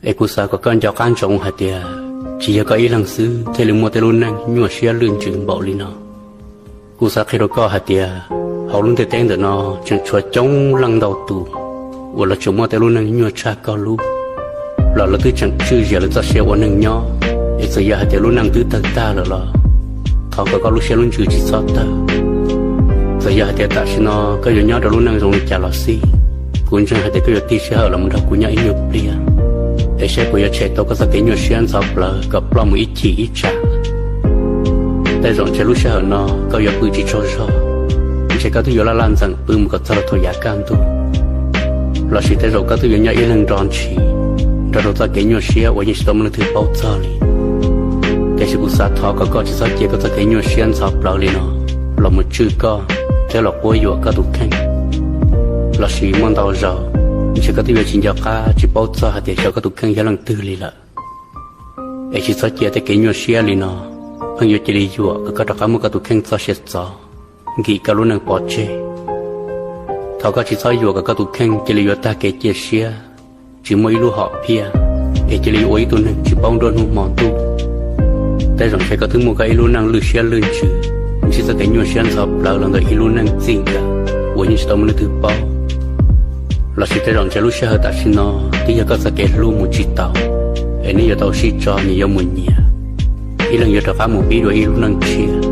Es kuv xav kom koj nco qab ntsoov hais tias tsis yog koj ib leeg xwb thiaj li muaj tej lub neej nyuaj siab lwj ntsws npaum li no. Kuv xav qhia rau koj hais tias hauv lub ntiaj teb ntawm no tseem tshuav coob leej ntau tus uas lawv tseem muaj tej lub neej nyuaj tshaj koj lub, los lawv twb tseem tswj zias lawv txoj sia ua neeg nyob. Es txawm yog hais tias lub neej twb tawg tag lawm los thov kom koj lub siab lub ntsws tsis txhob tawg. Txawm yog hais tias tam sim no koj yuav nyob rau lub neej zoo li cas los xij, kuv ntseeg hais tias koj yuav tig sij hawm los mus nrog kuv nyob ib nyuag pliag. Es saib puas yuav tshem tau koj txoj kev nyuaj siab ntxhov plawv kom ploj mus ib chim ib tsam. Tej zaum ntshe lub sij hawm no koj yuav pw tsis tsaug zog, ntshe koj twb yuav laj laj ntxeem pw mus kom txog rau thaum yav kaj ntug. Lossis tej zaum koj twb yuav nyob ib leeg nro ntshis, nrog rau txoj kev nyuaj siab uas yeej tsis tau muaj leej twg paub txog li. Tiam sis kuv xav thov kom koj tsis txhob cia koj txoj kev nyuaj siab ntxhov plawv li no los mus tswj koj thiab los quab yuam koj tus kheej. Lossis muaj ntau zaus, ntshe koj twb yuav tsis nco qab tsis paub txog hais tias xyov koj tus kheej yog leej twg li lawm. Es tsis txhob cia tej kev nyuaj siab li no pheej yuav cia li yuam kom koj rov qab muab koj tus kheej txoj sia txov, nkim koj lub neej pov tseg. Thov koj tsis txhob yuam kom koj tus kheej cia li yuav tag kev cia siab, tsis muaj ib lub hom phiaj, es cia li yuav ua ib tug neeg tsis paub nruab hnub hmo ntuj. Tej zaum ntshe koj twb muaj koj ib lub neej lwj siab lwj ntsws, ntsib txoj kev nyuaj siab ntxhov plawv los ntawm ib lub neej txij nkawm uas yeej tsis tau muaj leej twg paub. Lossis tej zaum ntshe lub sij hawm tam sim no twb yog koj txoj kev hlub mus tsis taus, es neb yuav tau sib tso nyias yuav mus nyias, ib leeg yuav rov qab mus pib dua ib lub neej tshiab.